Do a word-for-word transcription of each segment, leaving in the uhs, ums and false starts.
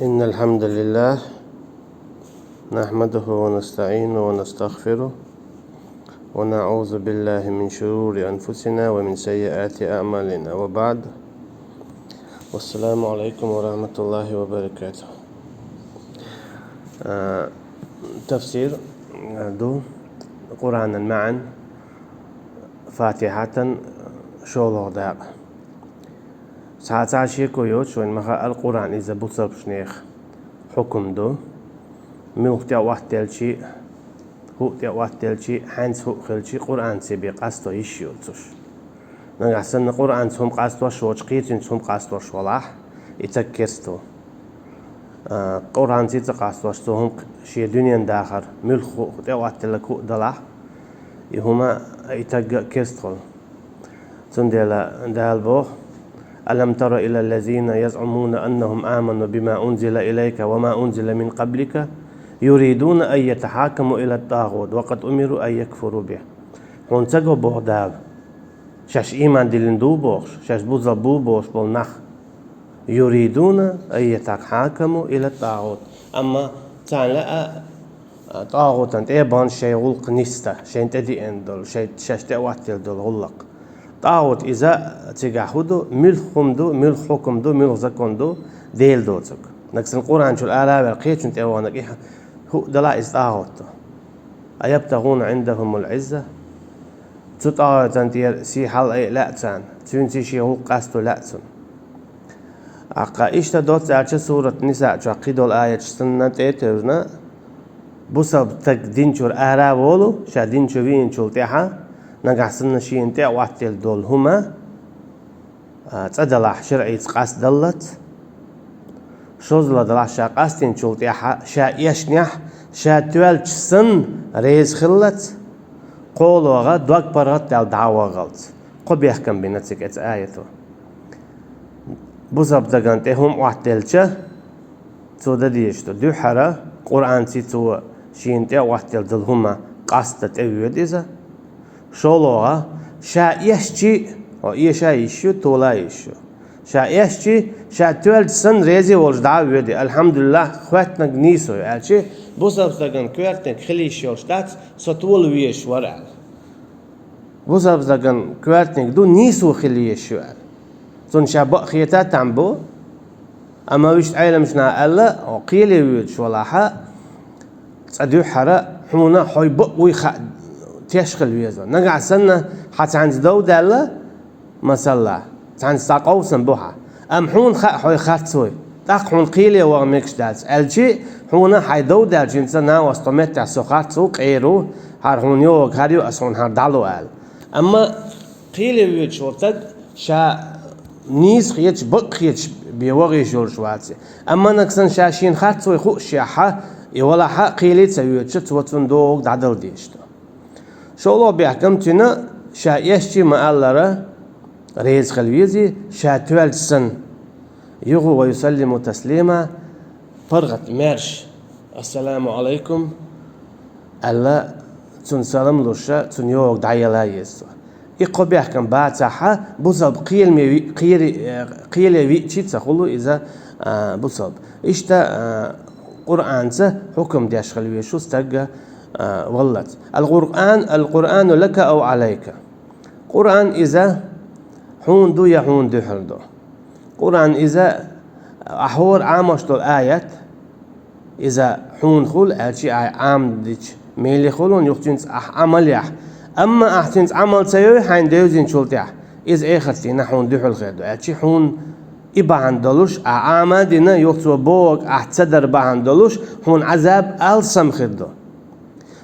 إن الحمد لله نحمده ونستعينه ونستغفره ونعوذ بالله من شرور أنفسنا ومن سيئات أعمالنا وبعد. والسلام عليكم ورحمة الله وبركاته. Э, тафсир, э, ду Къуръанан маӀан, Фатихьатан, э, шолгӀа дакъа. Цхьа-цхьа шеко йоцуш вайн маха ал Къуръан иза бусалбаш нех хьукум ду. Муьлхха тӀе а оттаделчи, хӀуъа тӀе а оттаделчи, хьаьнца хӀуъа хилчи, Къуръанций бе къасто йиш йоцуш. Нагахь санна Къуръанца хӀума къастош воцуш, кхечуьнца хӀума къастош валахь, и цаг керста ву. А, Къуръанций ца къастош, цо хӀума шен дуьнен дахар, муьлхха хӀуъа тӀе а оттаделларг хӀуъа далахь, и хӀума, и таг а керста хуьлу. Цундела Дала боху: «ألم تر إلى الذين يزعمون أنهم آمنوا بما أنزل إليك وما أنزل من قبلك يريدون أن يتحاكموا إلى الطاغوت وقد أمروا أن يكفروا به». Хьуна ца го, боху Дала, шаьш ийман диллина ду бохуш, шаьш бусалба бу бохуш болу нах, «يريدون أن يتحاكموا إلى الطاغوت». Амма царна лаьа а, тӀагӀутана тӀе а бахна шайн гӀуллакх нисдан, шайна тӀедеана долу, шайн, шаьш тӀе а оттаделла долу гӀуллакх. ТӀагӀут иза цигахь хӀун ду, муьлхха хӀума ду, муьлхха хьукум ду, муьлхха закон ду, Дела доцург. Нагахь санна Къуръан чуьра ара а ваьлла, кхечунна тӀе а вахана, и хӀуъа далахь, иза тӀагӀут ду. «أيبتغون عندهم العزة». Цу тӀагӀутана тӀера сий хьала а лаьа царна, цуьнца шен гӀуллакх къасто лаьа цунна. ТӀаккха иштта доцца аьлча, сурат Ниса чохь кхидолу аяташ санна тӀе а тевжина, бусалба стаг дин чуьра ара а волу, ша дин чу вийначул тӀаьхьа, нагахь санна шена тӀе а оттаделла долу хӀума, а, цкъа далахь, шарӀица къастадаллалц, шозлагӀа далахь, ша къастийначул тӀаьхьа, ша эшнехь, ша тоьллачу санна реза хиллалц, кхоалгӀа, дог паргӀат а даьлла дӀа а вахалц. Кхо бехкам бина цига оцу аято. Бусалба стагана тӀе хӀума оттаделча, цо дан дезаш ду. Дуьххьара, Къуръанций цо шена тӀе а оттаделла долу хӀума къастдан тӀе воьду иза. ШолгӀа, ша эшчи, хьо эша йиш ю, тола йиш ю. Ша эшчи, ша тоьллачу санна реза а волуш дӀа а воьду. «Алхьамдулиллах, хоьттинарг нийсо ю», аьлчи, бусалба стагана коьртаниг хила йиш йолуш дац, со тола везаш вара аьлла. Бусалба стагана коьртаниг ду нийсо хила езаш ю аьлла. Цунна ша бакъ хета а там бу, амма вуьшта Ӏеламнаха аьлла, хьо кхеле воьдуш валахь, цкъа дуьххьара хьуна хьо бакъ вуй хаа теш хила веза. Нагахь санна хьан цхьаьнца дов даьлла, масала, цхьаьнца цхьа къовсам бу хьан. Амма хьуна хаьа хьо харц вуй. ТӀаккха хьуна кхеле ваха мегаш дац. Аьлчи, хьуна хьайн дов даьллачуьнца: «На, ас тхо меттехь, со харц ву, къера ву, хӀара хьуна йогӀу, хӀара ю, ас хьуна хӀара дӀало», – аьлла. Амма кхеле воьдуш волу стаг ша нийса хеташ, бакъ хеташ бен ваха йиш йолуш вац. Амма нагахь санна ша шена харц вуй хуъушехь, и валахь, кхеле а ца воьдуш, цо цунна догӀург дӀадала дезаш ду. ШолгӀа бехкам цуьнан, ша эшчи ма-аллара, реза хила везий, ша тоьллачу санна. Юха ва юсаллиму таслима, паргӀат маьрша, «Ассаламу Ӏалайкум», аьлла, цунна салам луш, цунна йогӀург дӀаяла еза цо. И кхо бехкам бацахь, бусалба кхеламе ви-, кхери-, э, кхеле виъчи ца хуьлу иза, а, бусалба. Иштта, а, Къуръанца хьукам деш хила везаш ву стаг, а, валлалц. «Ал-Къуръан, ал-Къуръану лака ав Ӏалайка». Къуръан иза хьуна ду я хьуна дуьхьал ду. Къуръан иза, ахь хӀора Ӏамош долу аят, иза хьуна хуьлу, аьлчи ахь Ӏамадича меле хуьлу, юха цуьнца ахь Ӏамал яхь. Амма ахь цуьнца Ӏамал ца йой хьайна девзинчул тӀаьхьа, иза эхарт дийнахь хьуна дуьхьал хир ду, аьлчи хьуна и бахьана долуш, ахь Ӏама а дина, юха цо бохург ахь ца дар бахьана долуш, хьуна Ӏазаб алсам хир ду.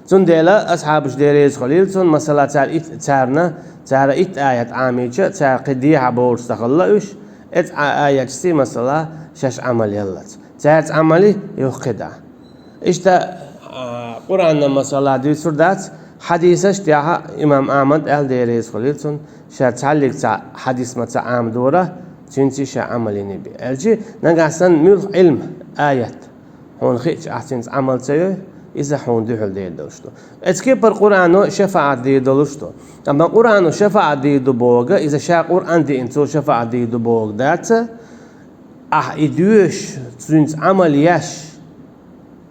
Цундела асхьабаш, Дела реза хуьлийла цунна, масала, цара ит-, царна, цара итт аят Ӏамийча, цара кхин дехьа бовлуш ца хилла уьш, эцу а-, аяташций, масала, шаьш Ӏамал яллалц. Цаьрца Ӏамал и, юха кхидӀа. Иштта, а, Къуръанан, масала, дуьйцур дац, хьадисаш тӀехь имам Ахьмад аьлла, Дела реза хуьлийла цунна, ша цхьаллиг цхьа хьадис ма ца Ӏамадора, цуьнций ша Ӏамал йина бен. Аьлчи, нагахь санна муьлхха Ӏилма, аят хьуна хиъча, ахь цуьнца Ӏамал ца йой, иза хьуна дуьхьал дер долуш ду. Эцу кепара Къуръано шафаӀат дийр долуш ду. Амма Къуръано шафаӀат дийр ду бохург, иза ша Къуръан деана, цо шафаӀат дийр ду бохург дац, Ахь и доьшуш, цуьнца Ӏамал еш,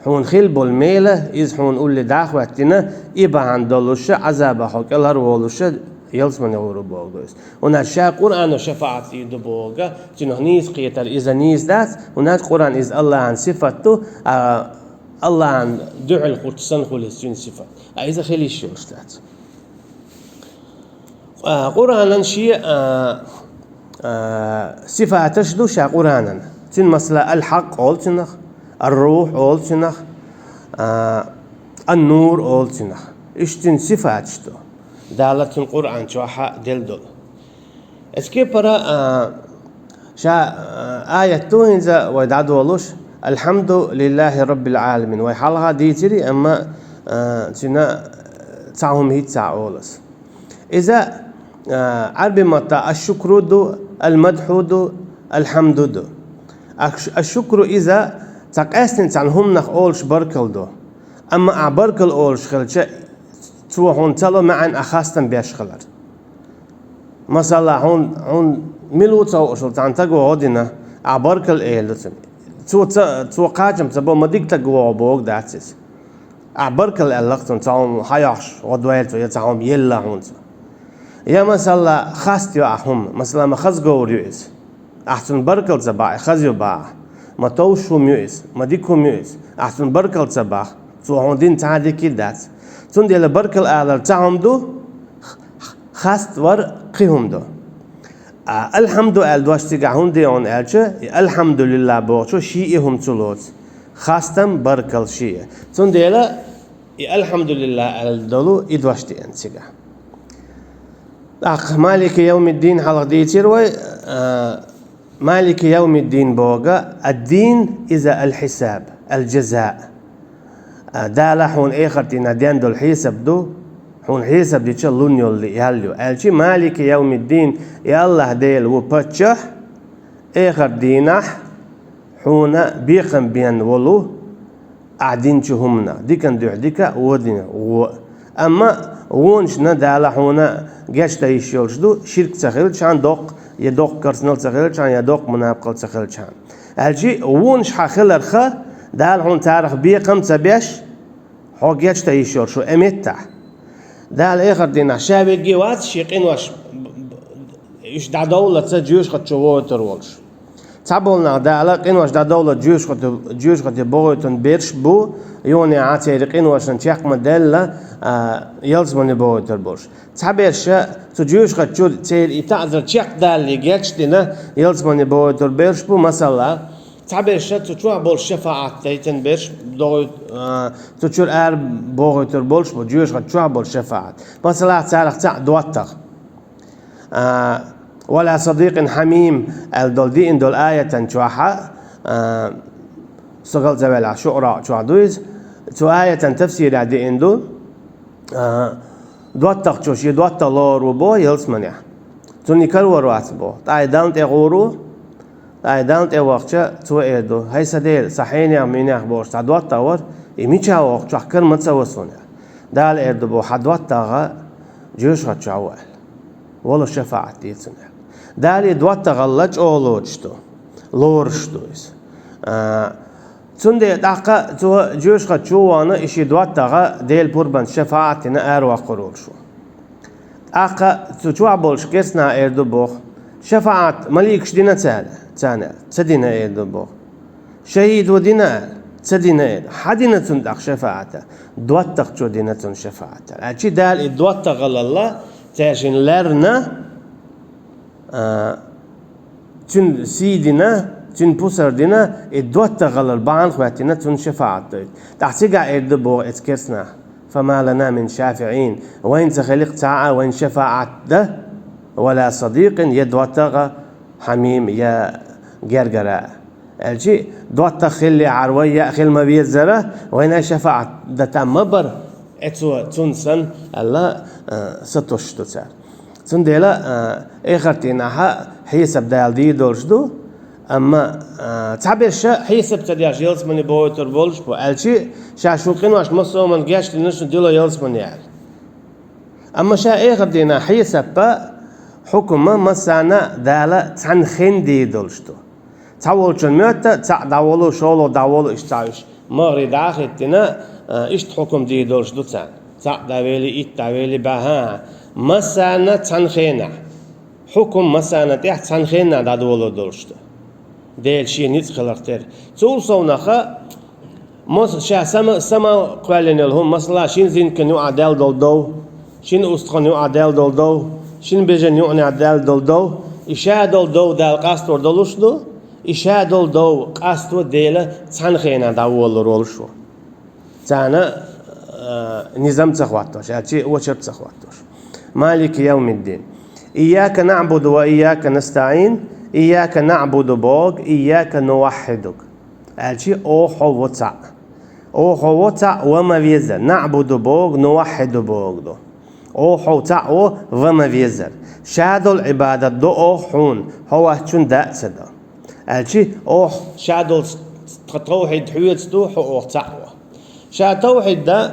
хьуна хилла болу мела, иза хьуна улле дӀахӀоьттина, и бахьана долуша, Ӏазабах хьо кӀелхьарволуша, ялсамане гӀур ву боху иза. ХӀунда аьлча ша Къуръано шафаӀат дийр ду боху, цуьнах нийса кхетар иза нийса дац, хӀунда аьлча Къуръан иза Аллахьан сифат ду, а, Аллахьан дуьхьал кхуьттуш санна хуьлу иза цуьнан сифат. А иза хила йиш йолуш дац. А, Къуръанан шен, а, а, сифаташ ду ша Къуръанан. Цуьнан масала Ал-Хьакъ олу цуьнах, Ар-Рухь олу цуьнах, а, Ан-Нур олу цуьнах. Иштта цуьнан сифаташ ду. Дала цуьнан Къуръан чохь а делла долу. Эцу кепара, а, ша, а, аят ду хӀинца вай дӀадолуш, «Алхьамду лиллахи раббил Ӏаламин». Вай хьалха дийцира, амма, а, цуьнан цхьа хӀума хӀинца а олуш. Иза, а, Ӏарби матта аш-шукру ду, ал-мадхьу ду, алхьамду ду. Аш-, аш-шукру иза цхьа къаьстина цхьана хӀуманах олуш баркалла ду. Амма ахь баркалла олуш хилча, цо хьуна ца ло маьӀна ахь хастам беш хилар. Масала, хьуна, хьуна мила ву ца хууш волу цхьана стага гӀо дина, ахь баркалла эр ду цунна. Цо ца, цо кхачам ца бо, ма дика стаг ву хьо бохург дац иза. Ахь баркалла аьлла-кх цунна, цхьа хӀума хьайохьуш гӀо дойла цо, я цхьа хӀума елла хьуна цо. Я, масала, хаста ю ахь хӀума, масала, ма хаза говр ю иза. Ахь цунна баркалла ца бахь, и хаза ю бахь. Ма товш хӀума ю иза, ма дика хӀума ю иза. Ахь цунна баркалла ца бахь, цо хьуна дина цхьа а дика дац. Цундела баркалла алар цхьа хӀума ду, х-, х-, хаставар кхин хӀума ду. А, алхьамду аьлла дош цигахь хӀунда де хьуна аьлча, и алхьамдулиллахӀ бохучо ший и хӀума ца лоцу. Хастам, баркалла ший. Цундела и алхьамдулиллахӀ аьлла долу и дош деана цигахь. ТӀаккха Малики явмиддин хьалха дийцира вай, а, Малики явмиддин бохург, ад-дин иза аль-хисаб, аль-жаза. А, Дала хьуна эхарт дийнахь ден долу хьесап ду, хьуна хьесап дича лун йолу ял ю. Аьлчи Малики явмиддин, и Аллахь Дела ву паччахь, эхарт дийнахь хьуна бекхам бен волу, ахь динчу хӀуманах, дикан дуьхьа дика, вон дуьхьа вон. Амма вонашна Дала хьуна гечдан йиш йолуш ду, ширк ца хилчхьана доккха, я доккха керстанал ца хилчхьана, я доккха мунапкъал ца хилчхьана. Аьлчи вонаш хьан хиларха, Дала хьуна царах бекхам ца беш, хьо гечдан йиш йолуш ву, э, меттахь. Дала эхарт дийнахь ша вегге вац, шен къинош, уьш дӀадовллаца жоьжахати чу вогӀуьйтур волуш. Цхьаболу нах Дала къинош дӀадовллаца жоьжахати, жоьжахати богӀуьйтун берш бу, юхане Ӏа церан къиношна чекх ма-делла, а, ялсамане богӀуьйтур болуш. Цхьаберш цу жоьжахати чу церан и таӀзар чекхдалале гечдина, ялсамане богӀуьйтур берш бу, масала, цхьаберш цу чохь болуш шафаӀат дайтина берш догӀуьйту-, а, цу чуьра ара богӀуьйтур болуш бу, жоьжахати чохь болуш шафаӀат. Масала, царах цхьаъ доттагӀа. А, «Ва ла садикъин хьамим» аьлла долу диъна долу аятан чохь, а, со галзавелла ШуӀара чохь ду иза. Цу аятан тафсирехь диъна ду, а, доттагӀчо шен доттагӀа лору бо ялсаманехь. Цунна карор вац бо. ТӀаккха и Далла тӀе гӀур ву, ТӀаккха и Далла тӀе вахча, цо эр ду: «ХӀай сан Дела, сан хьенех, минех бохуш цхьа доттагӀа вара, и мича воху, чохь кара ма ца во суна». Дала эр ду боху: «Хьан доттагӀа жоьжахати чохь ву», аьлла. Вала шафаӀат де цунна. Дала и доттагӀалла чӀогӀа лоцуш ду, лоруш ду иза. А, цундела тӀаккха цо жоьжахати чу вахана, и шен доттагӀа Делан пурбанца шафаӀат дина араваккхур волуш ву. ТӀаккха цу чохь болуш керстанаха эр ду боху: «ШафаӀат маликаш дина царна?» Царна: «Ца дина», эр ду боху. «ШахӀидо дина?» «Ца дина», эр. «Хьан дина цунна тӀаккха шафаӀат?» «ДоттагӀчо дина цунна шафаӀат». Аьлчи Дала и доттагӀалалла цаьрга шена лаьрна, а, цуьнан сий дина, цуьнан пусар дина, и доттагӀалар бахьана хӀоьттина цунна шафаӀат дойту. ТӀаккха цигахь эр ду боху эцу керстанаха: «Фама лана мин шафиӀин». Вайна ца хилира цхьа а вайна шафаӀат дан, «ва ла садикъин», я доттагӀа, «хьамим», я гергара. Аьлчи, доттагӀа хиллехьара вай яа хила ма везара, вайна шафаӀат дан там ма бара, эцо цунна санна, аьлла, а, сатосуш ду цара. Цундела, а, эхарт дийнахь хьесап Дала дийр долуш ду, амма, а, цхьаберш хьесап ца деш ялсамане бохуьйтур болуш бу, аьлчи, ша шун къиношна массо а хӀуманна гечдина шун дило ялсамане аьлла. Амма ша эхарт дийнахь хьесапа, хьукма массарна Дала цхьана хен дийр долуш ду. Цхьаволчун моьтту цхьаъ дӀаволу, шолгӀа дӀаволу, иштта цхьа уьш. МагӀри дӀахӀиттина, а, иштта хьукум дийр долуш ду царна. Цхьаъ дӀавели, итт дӀавели, баха. Массарна цхьана хенахь. Хьукум массарна тӀехь цхьана хенахь дӀадолур долуш ду. Дела шен ницкъ хиларх тера. Цул совнаха, мос-, ша сама-, сама кхоьллина йолу хӀума, масала, шина зинкан юкъахь даьлла долу дов, шина устагӀан юкъахь даьлла долу дов, шина бежан юкъахь даьлла долу дов, и ша долу дов Дала къастор долуш ду, и ша долу дов къасто Дела цхьана хенахь дӀаволалур волуш ву. Царна, а, низам ца хӀоттош, аьлчи очередь ца хӀоттош. Малики явмиддин. Ийяка наъбуду ва ийяка настаӀин. Ийяка наъбуду боху, ийяка нуваххьидук. Аьлчи оха хьо ву цхьаъ. Оха хьо ву цхьаъ ва ма везара. Наъбуду боху, нуваххьиду боху ду. Оха хьо цхьаъ ву ва ма везара. Ша долу Ӏибадат до оха хьуна, хьо ваьччун даа ца до. Аьлчи оха ша долу тха тавхьид хьоьца ду, хьо оха цхьаъ ву. Ша тавхьид дан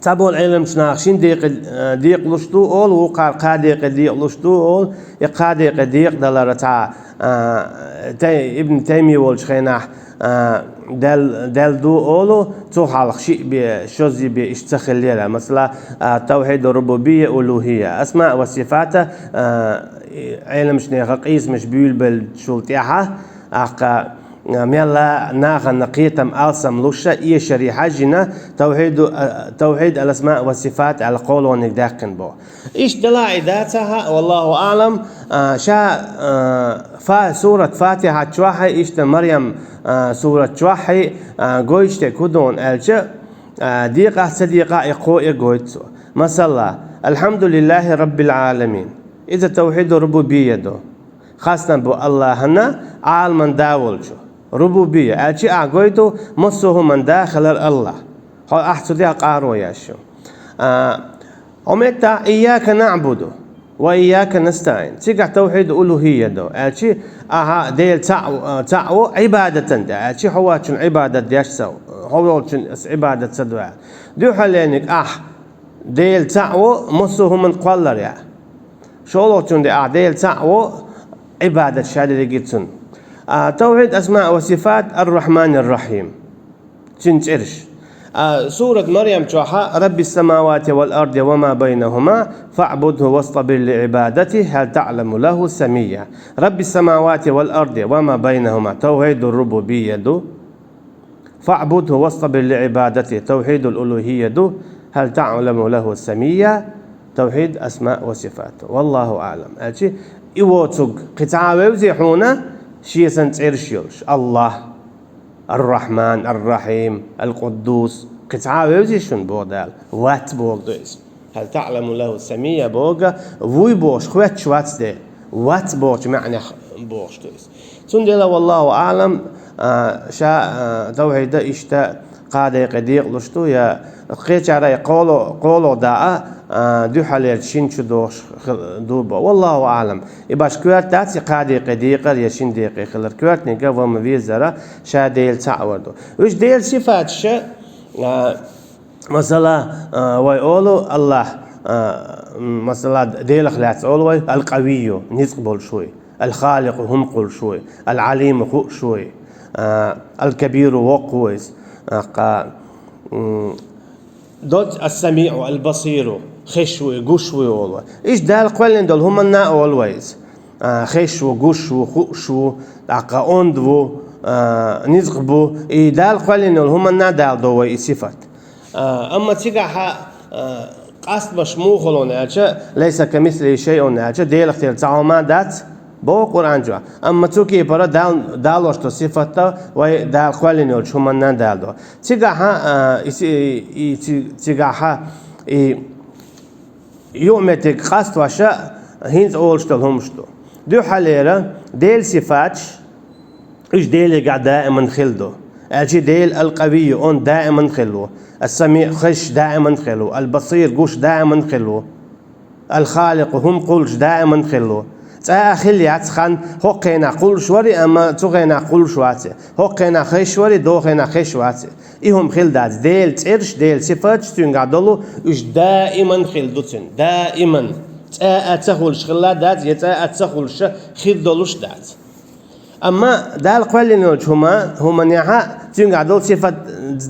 цхьаболу Ӏеламчу наха шина декъе, э, декъалуш ду олу, вукхара кхаа декъе декъалуш ду олу, и кхаа декъе декъадалар цхьа, э, Тай-, Ибн Таймия волчу хенахь, э, дел-, делла ду олу, цу хьалха шиъ бен, шозза бен иштта ца хиллера. Масала, э, тавхьиду рубубия, улухия, асма ва сифата, э, Ӏеламчу нехан къийсамаш буьйлабеллачул тӀаьхьа, аккха, мелла нахана кхетам алсам луш, эшаре хьаьжжина, тавхьиду, а, тавхьид ал-асма ва сифат аьлла кхоалгӀаниг даьккхина боху. Иштта делахь и дац ахьа, валлаху аълам, а, ша, а, фа-, сурат Фатихьат чохь а, иштта Марьям, а, сурат чохь а, а, гойтуш дерг хӀун ду аьлча, а, декъахь а, ца декъахь а и кхо а гойту цо. Масала, Алхьамдулиллахи Раббил Ӏаламин. Иза тавхьиду рубубия ду. Хастам бу Аллахьана, Ӏаламан да волчу. Рубубия, аьлчи ахь гойту, массо а хӀуман да хилар Аллахь. Хьо ахь цу тӀехь къаро еш ю. А, хьо меттахь, ийяка наъбуду ва ийяка настаӀин. Цигахь тавхьид улухия ду. Аьлчи ахьа Дела цхьаъ, цхьаъ ву Ӏибадатан тӀе. Аьлчи хьо ваьчун Ӏибадат деш ца, хьо волчун ас Ӏибадат ца ду аьлла. Дуьххьалениг ахь Дела цхьаъ ву, массо а хӀуман кхоллар я. ШолгӀачун де ахь Дела цхьаъ ву, Ӏибадат ша дерриге цунна. А, тавхьид асма ва сифат ар-Рахманир Рахим. Цуьнан цӀераш. А, сурат Марьям чохьа: «Раббис самавати вал арди ва ма байнахума, фаъбудху вастабир ли ибадати, хьал таъламу лаху самия». Раббис самавати вал арди ва ма байнахума, тавхьидур рубубия ду. «Фаъбудху вастабир ли ибадати», тавхьидул улухия ду, «хьал таъламу лаху самия», тавхьид асма ва сифат. Валлаху аълам. Аьлчи, и воцург кхин цхьа а вевзий хьуна, шен сан цӀераш йолуш: Аллахь, Ар-Рахьман, Ар-Рахьим, Ал-Къуддус. Кхин цхьа а вевзий шуна, боху Дала? Вац, боху ду иза. «Хьал таъламу лаху самия» боху, вуй бохуш, хоьттуш вац де. Вац бохучу маьӀнех бохуш ду иза. Цундела, валлаху аълам, а, ша, а, тавхьида иштта кхаа декъе декъалуш ду, я кхечара и кхоло-, кхоалгӀа даа, а, дуьххьалерчу шина чу дохуш хил-, ду бо. Валлаху аълам. И баш коьрта дац и кхаа декъе декъар, я шина декъе хилар. Коьртаниг а ва ма везара, ша Дела цхьаъ вар ду. Уьш Делан сифаташ, а, Масала, а, вай олу Аллахь, а, м, масала, Делах лаьцна олу вай: Ал-Къавийю, ницкъ болуш вуй, Ал-Халикъу, хӀума кхуллуш вуй, Ал-Ӏалиму, хууш вуй, а, Ал-Кабиру, воккха ву иза, а, кха, м, доц, Ас-Самиъу, Ал-Басиру, хезаш вуй, гуш вуй олу вай. Иштта Дала кхоьллина долу хӀуманна а олу вай иза. А, хезаш ву, гуш ву, хууш ву, тӀаккха онда ву, а, ницкъ бу. И Дала кхоьллина йолу хӀуманна а Дала до вай и сифат. А, амма цигахьа, а, къастамаш муха луна аьлча, «Лайса камислихи шайъун» аьлча, Делах тера цхьа хӀума дац, боху Къуръан чохь. Амма цу кепара Дала, Дала долуш долу сифатта вай Дала кхоьллина йолчу хӀуманна а Дала до. Цигахьа, а, и си-, и ци-, цигахьа, и юкъаметтиг къастош а хӀинца олуш долу хӀумаш ду. Дуьххьалера, Делан сифаташ, уьш Делегахь даиман хилла ду. Аьлчи Дела Ал-Къавийю, онда даиман хилла ву. Ас-Самиъ, хезаш даиман хилла ву. Ал-Басир, гуш даиман хилла ву. Ал-Халикъу, хӀума кхуллуш даиман хилла ву. Цкъа а хилла яц хан, хӀокху хенахь кхуллуш вари, амма цу хенахь кхуллуш вац и. ХӀокху хенахь хезаш вари, доху хенахь хезаш вац и. И хӀума хилла дац. Делан цӀераш, Делан сифаташ цуьнгахь долу, уьш даиман хилла ду цуьнан. Даиман. Цкъа а ца хуьлуш хилла дац, я цкъа а ца хуьлуш хир долуш дац. Амма Дала кхоьллина йолчу хӀума, хӀуманехьа цуьнгахь долу сифат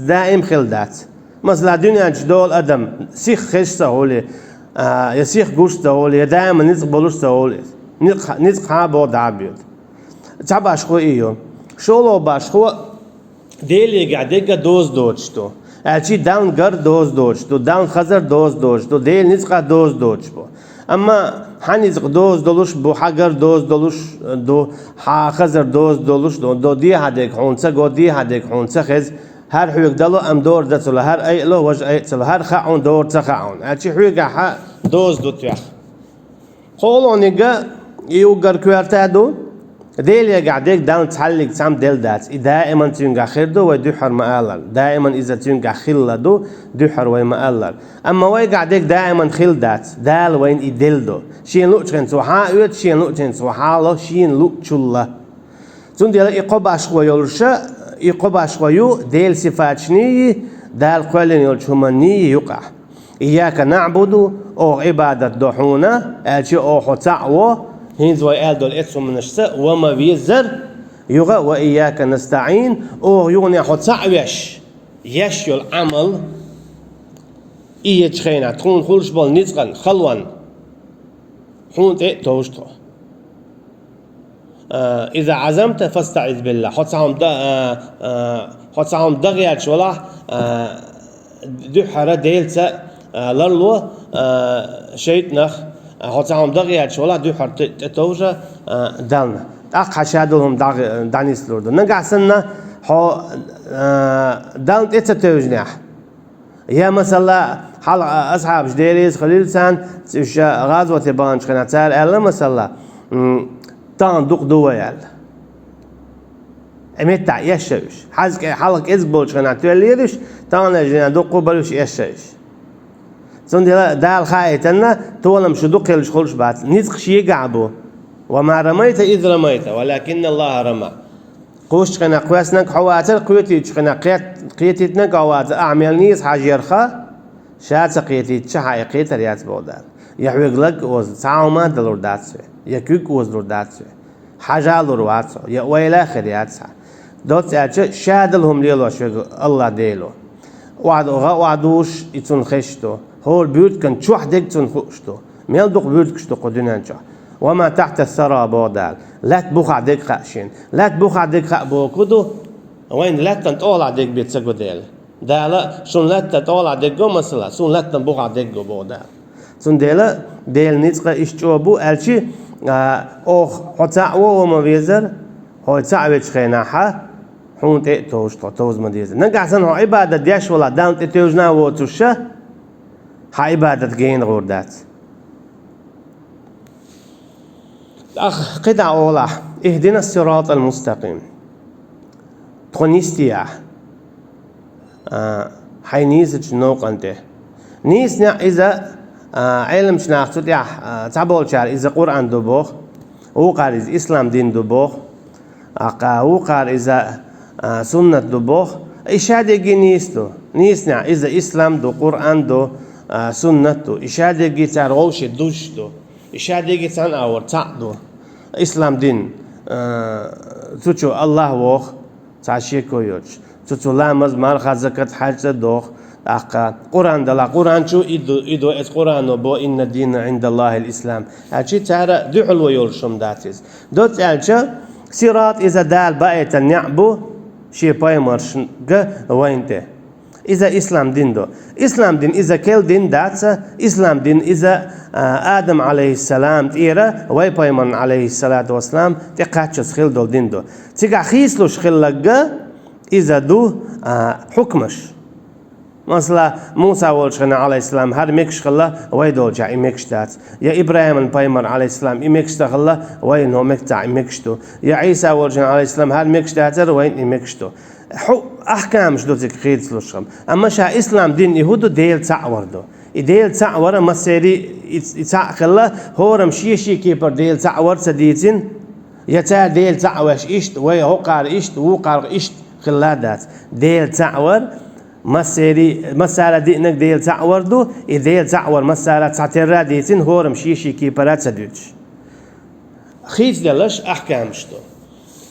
даим хилла дац. Масала, дуьнен чу долу адам сиха хезаш ца хуьлий, а, я сиха гуш ца хуьлий, я даиман ницкъ болуш ца хуьлий, ницкъ, ницкъ хьан боху дӀа а боьду. Цхьа башхо и ю. ШолгӀа башхо, Делегахь дерг а доза доцуш ду. Аьлчи Далла гар доза доцуш ду, Далла хазар доза доцуш ду, Делан ницкъ а доза доцуш бу. Амма хьан ницкъ доза долуш бу, хьан гар доза долуш ду, хьан хазар доза долуш ду, до дехьа дерг хьуна ца го, дехьа дерг хьуна ца хеза, хӀара хьоьга дало, амма дора дан ца ло, хӀара айа ло, важа айа ца ло, хӀара хаьа хьуна, дора ца хаьа хьуна. Аьлчи хьоьгахь доза ду тоьхна. КхоалгӀаниг а и уггар коьрта ду, Делегахь дерг Далла цхьаллиг цхьамма делла дац. И даиман цуьнгахь хир ду, вай дуьххьара ма-аллара. Даиман иза цуьнгахь хилла ду, дуьххьара вай ма-аллара. Амма вайгахь дерг даиман хилла дац. Дала вайна и делла ду. Шена луъучу хенахь цо хьан а оьцу, шена луъучу хенахь цо хьан а ло, шена луъучулла. Цундела и кхо башхо йолуша, и кхо башхо ю Делан сифаташний, Дала кхоьллина йолчу хӀуманний юкъахь. «Ийяка наъбуду», оха Ӏибадат до хьуна, аьлча оха хьо цхьаъ во, хӀинца вай аьлла долу эцу хӀуманашца, ва ма веззара, юха «ва ийяка настаӀин», оха юханехь хьо цхьаъ веш, еш йолу Ӏамал, и ечу хенахь тхуна хуьлуш болу ницкъан халонна хьуна тӀе а товжу тхо. А, «Иза Ӏазамта фастаӀиз биллахӀ». Хьо цхьа хӀума да-, а, а, хьо цхьа хӀума дан гӀерташ валахь, а, дуьххьара Делаца, а, ларло, а, шайтӀанах, а, хьо цхьа хӀума дан гӀерташ валахь, дуьххьара тӀе-, тӀетовжа, а, Дална. ТӀаккха хьан шадолу хӀума дӀа-, дӀанислур ду. Нагахь санна хьо, а, Дална тӀе ца тевжинехь, я, масала, хьалха асхьабаш дерриза хилийла царна, уьш гӀазоте баханчу хенахь цара аьлла, масала, м, тахана дукха ду вай аьлла. Э, меттахь эшша уьш. Хьаза кӀе-, хьалха кӀезиг болчу хенахь тоьллера уьш, тахана жинехь дуккха бара уьш эшша уьш. Цундела Дала хаийтина, толам шу дукха хилча хуьлуш бац. Ницкъ шегахь бу. «Ва ма рамайта из рамайта, валакинналлахӀа рама». Кхоччу хенахь кхоьссинарг хьо вацара, кхетийчу хенахь кхет-, кхетийтинарг хьо вацара, ахьа мел нийса хьажарх, ша ца кхетийтича хьан и кхетар яц боху Дала. Я хьоьга лаг а оза, цхьа а хӀума а далур дац вай, я куьг а озалур дац вай. Хьажа а лур вац хьо, я ойла а хир яц хьан. Доцца аьлча, шадолу хӀума лелош верг АллахӀ Дело. Охьа-, гӀа охьадуш и цунна хезаш ду. ХӀора буьртиган чохь дерг цунна хууш ду. Мел дукха буьртигаш ду кху дуьнен чохь. «Ва ма тахьта ссара», боху Дала. Лаьтта бухахь дерг хаьа шена. Лаьтта бухахь дерг хаьа боху ду, вайна лаьттан тӀехула дерг бен ца го Дела. Дала, шуна лаьттан тӀехула дерг го, масала, суна лаьттан бухахь дерг го, боху Дала. Цундела Делан ницкъ а иштта чӀогӀа бу, аьлчи, а, оха хьо цхьаъ во, ва ма веззара, хьо цхьаъ вечу хенахь, хьуна тӀе а товжу тхо, товза ма деза. Нагахь санна хьо Ӏибадат деш валахь, Дална тӀе тевжина а воцуша, хьан Ӏибадат гена гӀур дац. ТӀаккха кхидӀа олахь: «Ихдина ссиратал мустакъим». Тхо нисде ахь, а, хьайн нийсачу новкъан тӀе. Нийсанехь иза, а, Ӏеламчу нах цу тӀехь, а, цхьаболчара иза Къуръан ду боху, вукхара иза ислам дин ду боху, а, кха, вукхара иза, а, суннат ду боху. И шадерриге нийса ду. Нийсанехь иза ислам ду, Къуръан ду, а, суннат ду. И шадерриге цара вовшийн дузуш ду. И шадерриге цхьана агӀор цхьаъ ду. Ислам дин, а, цу чу АллахӀ воху, цхьа шеко йоцуш. Цу чу ламаз, марха, закат, хьаьж цӀа доху. ТӀаккха Къуръан далахь, Къуръан чу и ду, и ду, эцу Къуръано бо: «Инна ддина ӀиндаллахӀил ислам». Аьлчи цара дуьхьало йолуш хӀума дац иза. Доцца аьлча, сират иза Дала баийтина неӀ бу шен пайхамаршка вайна тӀе. Иза ислам дин ду. Ислам дин иза керла дин дац, ислам дин иза, а, Адам, Ӏалайхиссалам, тӀера вай пайхамарна, Ӏалайхиссалату вассалам, тӀе кхаччалц хилла долу дин ду. Цигахь хийцалуш хилларг иза ду, а, хьукмаш. Масала, Муса волчу хенахь, Ӏалайхиссалам, хӀара мегаш хилла, вай долчохь и мегаш дац. Я ИбрахӀиман пайхамар, Ӏалайхиссалам, и мегаш ца хилла, вайна хӀокху меттехь и мегаш ду. Я Ӏийса волчу хенахь, Ӏалайхиссалам, хӀара мегаш дацара, вайна и мегаш ду. Хьу-, ахкамаш ду цига хийцалуш хӀума. Амма ша ислам дин и хӀун ду, Дела цхьаъ вар ду. И Дела цхьаъ вар массерий, и, и цхьаъ хилла, хӀораммо шен-шен кепара Дела цхьаъ вар ца дийцина, я цара Дела цхьаъ веш иштта, вай хӀокхара иштта, вукхара иштта хилла дац. Дела цхьаъ вар, массерий, массара диънарг Дела цхьаъ вар ду, и Дела цхьаъ вар массара цхьатерра а дийцина, хӀораммо шен-шен кепара ца дуьтуш. Хийцаделларш ахкамаш ду.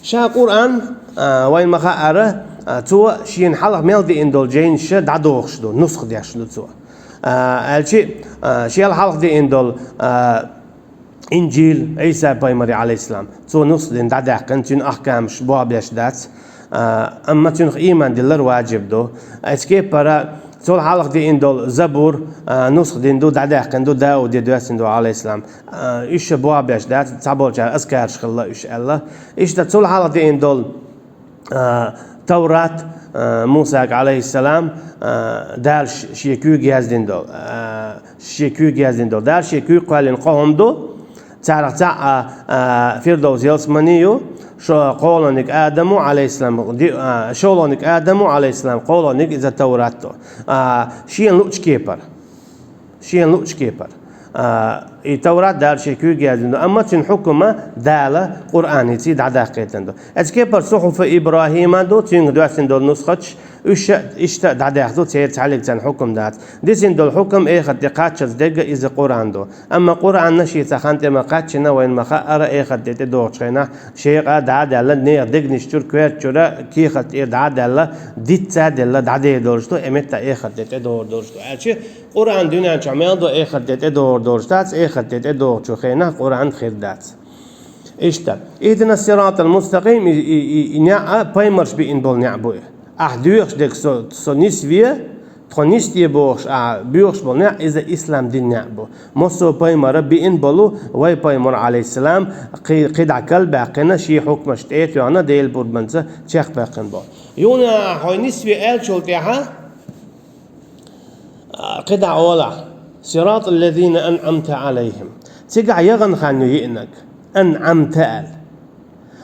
Ша Къуръан, а, вайн ма хаъара, а, цо шена хьалха мел деана долу жайнаш дӀадохуш ду, нусха деш ду цо. А, аьлча, а, шел хьалха деана долу, а, Инжил, Ӏийса пайхамаре, алейхиссалам, цо нусха дина дӀадаьккхина, цуьнан ахкамаш болх беш дац, а, амма цуьнах ийман диллар ваджиб ду. Эцу кепара цул хьалха деана долу Забур, а, нусха дина ду, дӀадаьккхина ду, Дауде доьссина ду, алейхиссалам. А, уьш ша болх беш дац, цхьаболчара азкараш хилла уьш аьлла. Иштта цул хьалха деана долу, а, Таврат, а, Мусага, алейхиссалам, а, Дала ш-, шен куьйга яздина долу, а, шен куьйга яздина долу. Дала шен куьйга кхоьллина кхо хӀума ду, царах цхьаъ, а, а, Фирдовс ялсамани ю, шо-, кхоалгӀаниг Адаму, алейхиссалам, ди-, а, шолгӀаниг Адаму, алейхиссалам, кхоалгӀаниг иза Таврат ду. А, шена луъучу кепара. Шена луъучу кепара. А, и Таврат Дала шен куьйга яздина ду, амма цуьнан хьукма Дала Къуръаница дӀадаккхийтина ду. Эцу кепара сухьуфа Ибрахима ду, цуьнга доьссина долу нусхаташ, уьш а иштта дӀадаьхна ду, церан цхьаьллиг царна хьукма дац. Дисина долу хьукма эхарт тӀе кхаччалц дерг иза Къуръан ду. Амма Къуръан шен цхьа хан тӀе ма кхаччина, вайн ма хаъара, эхарт тӀе тӀедогӀучу хенахь, шекъа дӀа а даьлла, нехан дегнаш чуьра, коьрта чуьра, кехат тӀера дӀа а даьлла, диц а делла, дӀадер долуш ду, и меттехь эхарт тӀе тӀедогӀур долуш ду. Аьлча, Къуръан дуьнен чохь мел ду, эхарт тӀе тӀедогӀур долуш дац, эхарт тӀе тӀедогӀучу хенахь Къуръан хир дац. Иштта, «Ихдина сиратал мустакъим», и, и, и, и неӀ а пайхамарша беана болу неӀ бу и. Ахь доьхуш дерг со, со нисве, тхо нисде бохуш, ахь боьхуш болу неӀ, иза ислам дин неӀ бу. Массо а пайхамара беана болу, вай пайхамар, алейхиссалам, кхи-, кхидӀа кал баьккхина, шен хьукмаш тӀе а тоьхна, Делан пурбанца чекхбаьккхина болу. Юна хьо нисве аьллачул тӀаьхьа, а, кхидӀа олахь: «Сиратал лазина анъамта алейхим». Цигахь яхана хан ю йиънарг. «Анъамта» аьлла.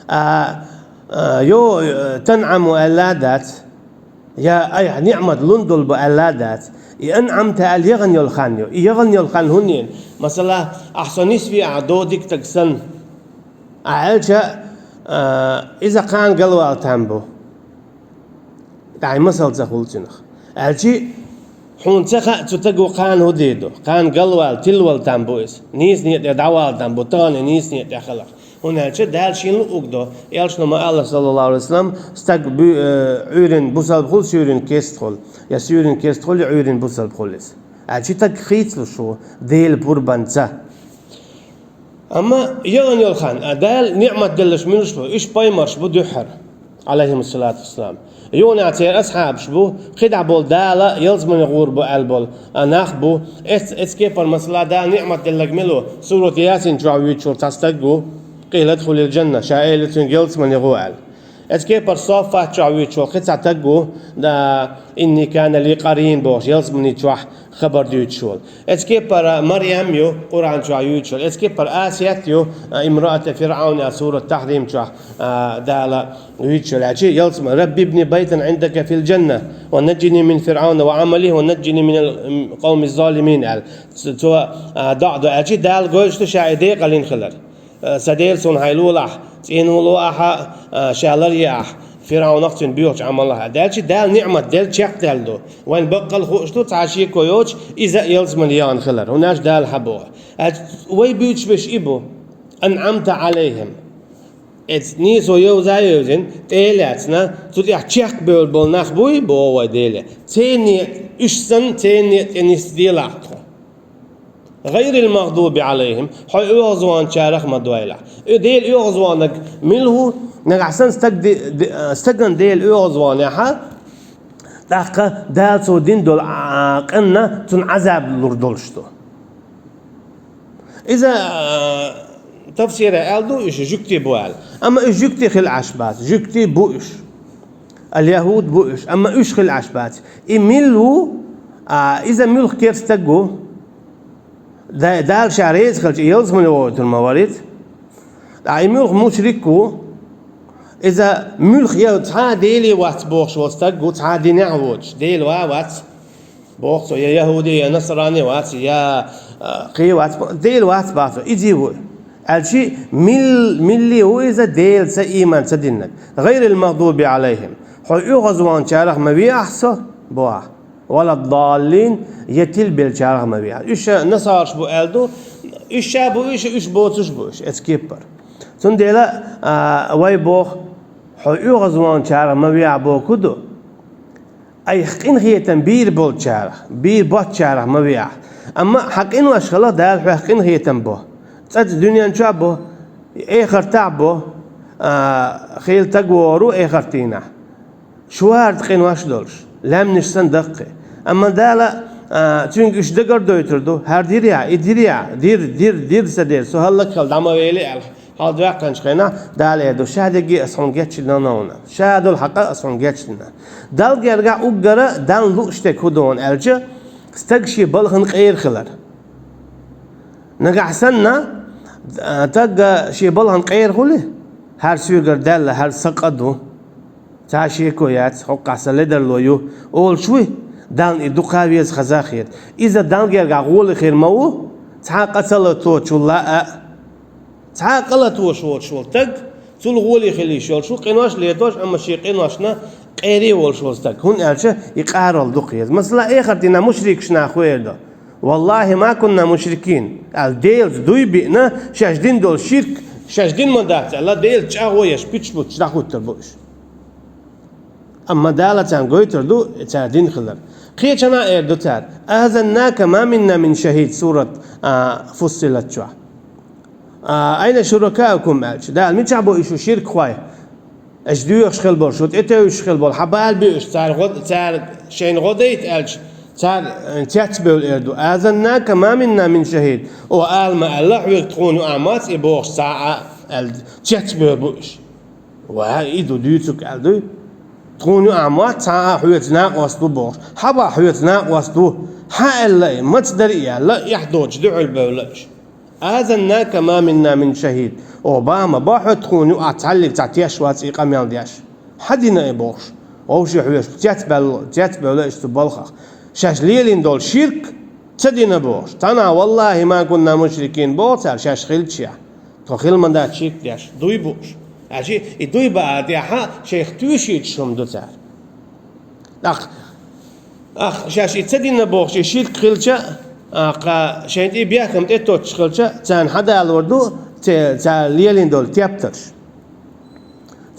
А, а, йо, а, «танъаму» аьлла а дац. Я, айхьа ниъмат лун долу бу аьлла а дац. И «анъамта» аьлла яхана йолу хан ю. И яхана йолу хан хӀунда йина? Масала, ахь со нисве, ахь дика стаг санна, ахь аьлча, а, иза кхана галвала там бу. ТӀаккха масал ца хуьлу цуьнах. Аьлчи, хьуна ца хаьа, цу стага кхана хӀун дийр ду. Кхана галвала, тилвала там бу иза. Нийса некъа тӀе дӀавала там бу, тахана нийса некъа тӀе хиларх. ХӀунда аьлча Дала шена луъург до. Элчано ма-аллара, саллаллаху алейхи ва саллам, стаг бу-, э, Ӏуьйренан бусалба хуьлу, суьйренан кестта хуьлу. Я суьйренан кестта хуьлу, я Ӏуьйренан бусалба хуьлу иза. Аьлчи стаг хийцалуш ву Делан пурбанца. Амма яхана йолу хан, а, Дала ниъмат делларш муьлш бу? Уьш пайхамарш бу дуьххьара, алейхимуссалату вассалам. Юна церан асхьабаш бу, кхидӀа болу Дала ялсамане гӀур бу аьлла болу, а, нах бу. Эц-, эцу кепара, масала, Дала ниъмат делларг мила ву? Сурат Ясин чохь вуьйцуш волу цхьа стаг ву, «къийла удхулил жанна», ша элира цуьнга: «Ялсамане гӀо», аьлла. Эцу кепара Соффат чохь вуьйцуш волу кхин цхьа стаг ву, да, «инни кана ли къарин» бохуш, ялсамани чохь хабар дуьйцуш волу. Эцу кепара Марьям ю, Къуръан чохь юьйцуш волу. Эцу кепара Асият ю, а, «имраата Фиръаун» а, сурат Тахрим чохь, а, Дала юьйцуш волу. Аьлчи ялсамани: «Рабби ибни байтан Ӏиндака фил жанна, ва наджини мин Фиръауна ва Ӏамалихи, ва наджини минал, м, къавмиз-залимин», аьлла. Ц-, цо, а, доӀа до. Аьлчи Дала гойтуш ду ша и декъалйина хилар. Э, сан Дела, суна хьайн лолахь, цӀена ло ахьа, э, ша ларъе ахь, Фиръаунах, цуьнан боьхачу Ӏамалах. Аьлчи Дала ниъмат делла чекхдаьлла ду. Вайн баккъал хууш ду, цхьа шеко йоцуш, иза а ялсамане яхана хилар. ХӀунда аьлча Дала хьан боху. Аьлча вай буьйцуш берш и бу: «анъамта алейхим». Эц нийсо йовза а йовзина, тӀе а лаьцна, цу тӀехь чекхбевлла болу нах буй, боху вай Деле. Церан некъа, уьш санна, церан некъа тӀе нисделахь тхо. «Гайрил магъдуби алейхим», хьо оьгӀазвахначарах ма дойлахь. Э, Дела оьгӀазвахнарг мила ву? Нагахь санна стаг де-, де-, стагана Дела оьгӀазвахнехь, тӀаккха Дала цо дина долу, а, къинна цунна Ӏазаб лур долуш ду. Иза, а, тафсира аьлла ду, уьш жуьгти бу аьлла. Амма уьш жуьгти хила Ӏаш бац, жуьгти бу уьш. Ал-яхӀуд бу уьш, амма уьш хила Ӏаш бац. И мила ву, а, иза муьлха керста стаг ву? Да-, Дала ша реза хилча, и ялсамане гӀойтур ма вара иза. Ткъа и муьлха мушрик ву? Иза муьлха я цхьа а Деле вац бохуш волу стаг ву, цхьа а динехь а воцуш, Дела ва а вац боху цо, я яхӀуди, я насрани вац, я, а, кхин вац бо-, Дела вац боху цо, иза ву. Аьлчи мил-, милли ву иза Делаца ийман ца диннарг. «Гайрил магъдуби алейхим». Хьо оьгӀазвахначарах ма ве ахь со, боху. «Валаддаллин», я тилбеллачарах ма ве. Уьш насараш бу аьлла ду, уьш ша бу уьш, уьш боцуш бу уьш, эцу кепара. Цундела, а, вай боху, Хьо оьгӀазваханчарах ма веа бохург ду. Айх къинхетам бийр болчарах, бийр боцчарах ма веа. Амма хьан къинош хилча Дала хьох къинхетам бо. ЦӀаьхха дуьнен чохь бо, эхартахь бо, а, хила стаг вогӀур ву эхартахь. Шуьйра къинош долуш, лаьмнаш санна даккхий. Амма Дала, а, цуьнга уьш дагардойтур ду, хӀара дирехь, и дирехь, дир, дир, дир ца дер, со хӀаллакьхила дӀа ма велли аьлла. Хьал доккханчу хенахь Дала эр ду: «Ша дерриге ас хьуна гечдина, ша долу хьакъ ас хьуна гечдина». Далла гергахь уггара Далла лууш дерг хӀун ду аьлча, стаг шен балхана къера хилар. Нагахь санна, а, стаг шен балхана къера хуьлий, хӀара соьгара даьлла, хӀара сан къа ду, цхьа шеко яц, хӀокхахь сан ледарло ю, олуш вуй, Далла и дукха веза хаза а хета. Иза Далла гергахь гӀоле хир ма ву, цхьа а къа ца латочул а. Цхьа а къа латош воцуш волу стаг, цул гӀоле хила йиш йолуш ву, къинош летош, амма шен къиношна къера волуш волу стаг. ХӀунда аьлча и къарал дукха еза. Масала, эхартахь мушрикаш нах хӀун эр ду: «Валлахи, ма кунна мушрикин», аьлла, Делаца дуй биъна, шаьш дина долу ширк, шаьш дина ма дац аьлла, Делаца чӀагӀо еш, пуьчбуттуш дӀахӀуттур бу уьш. Амма Дала царна гойтур ду цара дина хилар. Кхечанхьа эр ду цара: «Азаннака ма минна мин шахид», сурат, а, Фуссилат чохь. А, «Айна шуракаукум», аьлча, Дала: «Мичахь бу и шун ширкхой? Аша доьхуш хила болу, шу тӀетевжаш хила болу, хьан бала бу уьш, цара гӀо-, цара шайна гӀо дайта», аьлча, цара, э, цецбевлла эр ду: «Азаннака ма минна мин шахид». О, ала ма аьлла, хьоьга тхуна юкъахь ма вац и бохуш цхьа а, аьлла, цецбевлла бу уьш. Ва, и ду дуьйцург аьлла дуй? Тхуна юкъахь ма вац цхьа а, хьоьца накъост ву бохуш. Хьан боху хьоьца накъост ву? Хьан аьлла и? Маца дара и аьлла, эхь доцуш дуьхьал бевлла уьш. «Азаннака ма минна мин шахид». О, бан ма бо хьо, тхуна юкъахь цхьаллиг цхьа теш вац и къамел деш. Хьан дина и бохуш? Вовшех хьоьжуш цецбевлла, цецбевлла уьш цу балхах. Шаьш лелийна долу ширк ца дина бохуш. Цхьанхьа: «Валлахи, ма кунна мушрикин», боху цара шаьш хилча. Тхо хила ма дац ширк деш, дуй бу уьш. Аьлча и дуй баа тӀехь шайх тоьшуьйтуш хӀума ду цара. ТӀаккха, ах, шаьш и ца дина бохуш, и ширк хилча, а, кха, шайна тӀе бехкам тӀе тоттуш хилча, царна хьадалор ду, це-, цара лелийна долу тептарш.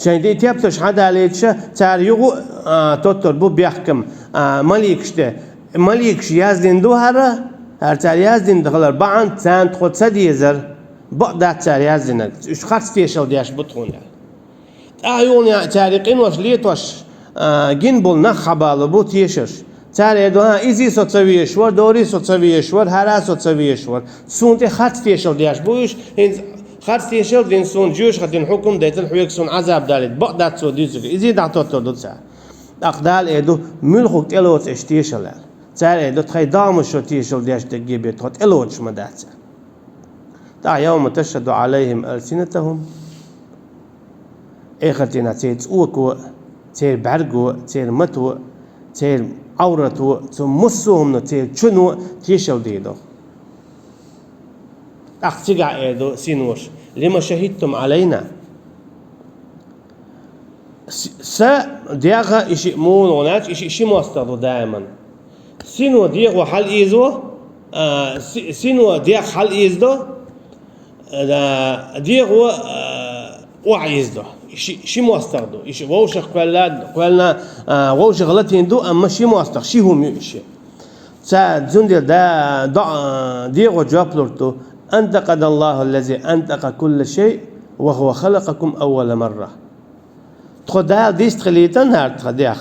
Шайна тӀе тептарш хьадалийтуша, цара юха, а, тоттур бу бехкам, а, маликаш тӀе. Маликаш яздина ду хӀара, хӀара цара яздина ду хилар бахьана, царна тхо ца дезар, бакъ дац цара яздинарг. Уьш харц тешалла деш бу тхуна аьлла. ТӀаккха юха цара и къинош летош, а, гина болу нах хьабалур бу тешарш. Цара эр ду: «ХӀан, изий со ца везаш вара, дорий со ца везаш вара, хӀара со ца везаш вара». Суна тӀе харц тешалла деш бу уьш, хӀинца харц тешалла дина суна, жоьжахатин хьукам дайтина хьоьга, суна Ӏазаб далийта, бакъ дац цо дуьйцург, изий дӀатоттур ду цара. ТӀаккха Дала эр ду: «Муьлхарг тӀелоцу аша тешалла», аьлла. Цара эр ду: «Тхайн догӀмашо тешалла деш дерриге бен тхо тӀелоцуш ма дац», аьлла. ТӀаккха: «Явма ташхаду Ӏалайхим алсинатахум». Эхартахь церан цӀоко, церан бӀаьрго, церан мато, церан Ӏаврато, цу массо а хӀумано, церан чуно тешалла дийр ду. ТӀаккха цигахь эр ду синоша: «Лима шахидтум Ӏалайна?» С-, са дегӀ и шиъ муха гӀо наьлча, и шиъ ши мостагӀа ду даиман. Сино дегӀо хьалаийзаво, а, си-, сино дегӀ хьалаийзадо, а, дегӀо, а, охьаийзадо. И ши, ши мостагӀа ду. И шиъ вовшах кхоьлла, кхоьллина, а, вовшах латийна ду, амма ши мостагӀа, ши хӀума ю и шиъ. Ца, цундела да, до, а, дегӀо жоп лур ду: «Антакъана Аллаху аллази антакъа кулла шай, ва хува халакъакум аввала марра». Тхо Дала дистхилийтина хӀара тхан дегӀ.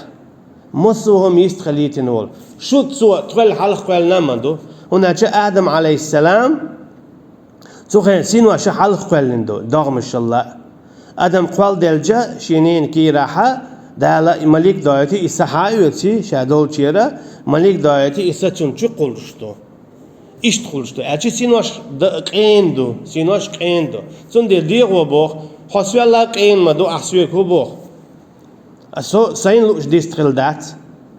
Массо а хӀума йистхилийтина волу. Шуьца цо тхол хьалха кхоьллина а ма ду. ХӀунда аьлча Адам Ӏалайхиссалам, цу хенахь синош хьалха кхоьллина ду, догӀмашалла. Адам кхолладелча, шен ненан кийрахь Дала и малик доуьйту, и са хьаоьцу, ша долчера, малик доуьйту, и са цунна чу кхуллуш ду. Иштта хуьлуш ду. Аьлча синош д-, къена ду, синош къена ду. Цундела дегӀо боху: «Хьо соьлла къена ма ду, ахь соьга хӀун боху? А со сайна лууш дистхила дац,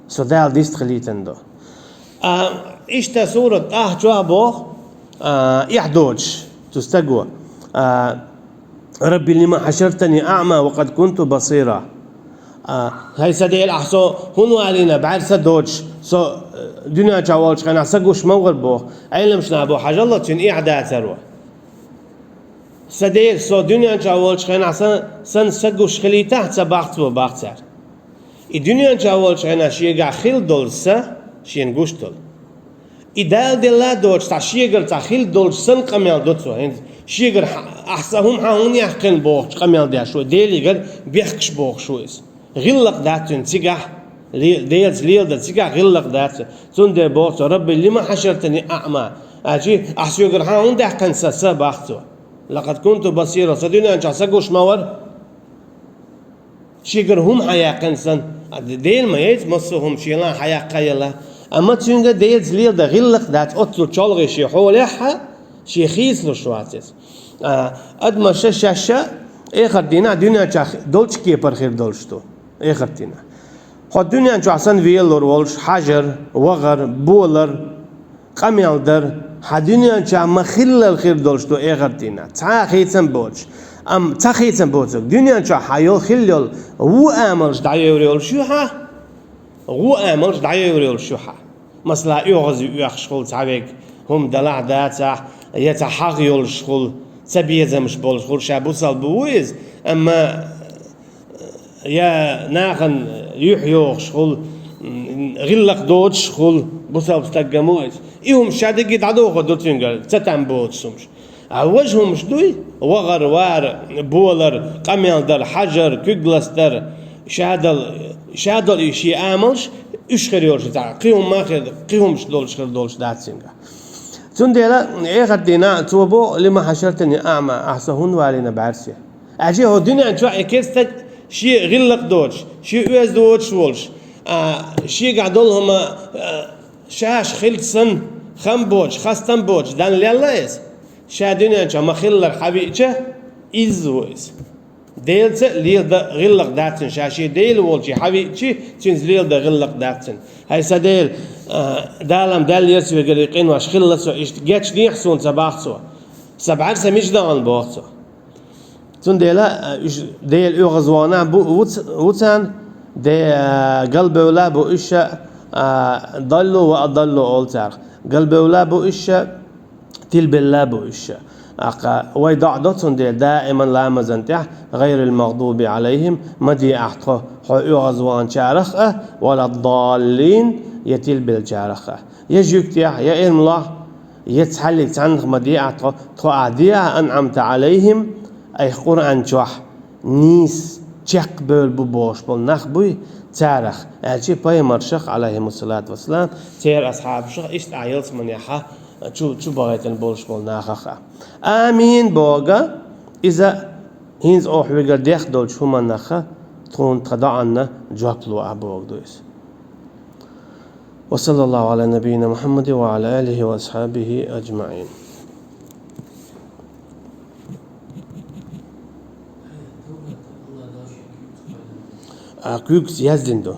со Дала дистхилийтина ду». А, иштта сурат тӀаьхьа чохь боху, а, эхь доцуш цу стаго: «А, Рабби, лима хьашартани аъма ва къад кунту басира». А, хӀай сан Дела, ахь со хӀунда валийна бӀаьрса доцуш, со, э, дуьнен чохь волчу хенахь сан гуш ма вара боху. Ӏеламнаха боху, хьажал цуьнан эхь дацаро. Са Дела, со дуьнен чохь волчу хенахь сан, сан са гуш хилийтахь а ца боху цо, боху цара. И дуьнен чохь волчу хенахь шегахь хилла долу са шена гуш долу. И Дала делла а доцуш, цхьа шегара цхьа хилла долчу санна къамел до цо. ХӀинца шегара хьа-, ахьа сан хӀума хьан хӀунда яьккхина бохучу къамел деш ву, Делигара бехкаш бохуш ву иза. ГӀиллакх дац цуьнан цигахь, ле-, Делаца леладан цигахь гӀиллакх дац. Цундела боху цо: «Рабби, лима хьашартани аъма?» Аьлчи, ахьа соьгара хьан хӀунда даьккхина сан са, боху цо. «Лакъад кунту басира», со дуьнен чохь са гуш ма вара. Шегара хӀума хьан яьккхина сан, а, Дела ма яйца массо а хӀума шена хьан яккха а елла. Амма цуьнга Делаца леладан гӀиллакх дац, оццул чолгӀе шен хьолехь а, шен хийцалуш вац иза. А, адамаш шаьш а эхарт дийнахь дуьнен чохь долчу кепара хир долуш ду. Эхарт дийнахь. Хьо дуьнен чохь санна велалур волуш, хьажар, вахар, болар, къамел дар, хьан дуьнен чохь ма-хиллара хир долуш ду эхарт дийнахь. Цхьа а хийцам боцуш. Амма цхьа хийцам боцург. Дуьнен чохь хьан йолу хилла йолу вон амалш дӀайевр йолуш ю хьан? Вон амалш дӀайевр йолуш ю хьан? Масала, оьгӀазе оьхуш хуьлу цхьа верг, хӀума далахь а дацахь, я цхьа хьагӀ йолуш хуьлу, цабезамаш болуш хуьлу, ша бусалба ву иза, амма я нахана юьхь йохуш хуьлу, м, гӀиллакх доцуш хуьлу, бусалба стаг ма ву иза. И хӀума ша дерриге дӀадохур ду цуьнгара, цатам боцуш хӀумаш. А важа хӀумаш дуй: вахар, вар, болар, къамел дар, хьажар, куьг лацдар, шадолу, шадолу и шен амалш, уьш хир йолуш ю цхьа, кхин хӀума ма хир, кхин хӀумаш долуш хир долуш дац цуьнгахь. Цундела эхарт дийнахь цо боху: «Лима хьашартани аъма», ахьа со хӀунда валийна бӀаьрзе? Аьлчи хӀокху дуьнен чохь и кхечу стаг шен гӀиллакх доцуш, шен оьзда воцуш волуш, а, шегахь долу хӀума, а, шаьш хилча санна, хам боцуш, хастам боцуш, дан лелла иза. Ша дуьнен чохь ма-хиллара хьан веъча, изза ву иза. Делаца леладан гӀиллакх дац цуьнан, ша шен Дела волчу хьан веъчи, цуьнца леладан гӀиллакх дац цуьнан. ХӀай сан Дела, а, Дала-м даьлла яра соьгара и къинош, хилла со иштта, гечдехьа суна, ца боху цо. Сан бӀаьрса мича дахана, боху цо. Цундела, а, уьш Дела оьгӀазвахана бу-, ву ц-, ву царна, де, а, галбевлла бу уьш, а, даллу ва адаллу олу царах. Галбевлла бу уьш, тилбелла бу уьш. ТӀаккха вай доӀа до цундела даиман ламазан тӀехь: «Гъайрил магъдуби Ӏалайхим», ма де ахь тхо хьо оьгӀазваханчарах а, «вала даллин», я тилбеллачарах а. Я жуьгтех, я ирмалох, я цхьаллиг цхьаннах ма де ахь тхо, тхо ахь де ахь, «анъамта Ӏалайхим», айхьа Къуръан чохь нийса чекхбевлла бу бохуш болу нах буй, царах, аьлчи пайхамаршах, Ӏалайхимуссалату вассалам, церан асхьабашах, иштта ахь ялсаманехьа чу, чу бахийтина болуш болу нахах а. Амин боху иза, хӀинца оха хьоьгара дехна долчу хӀуманах а тхуна тхан доӀанна жоп ло ахь боху ду иза. وصلى الله على نبينا محمد وعلى آله وأصحابه أجمعين. А, куьйгас яздина ду.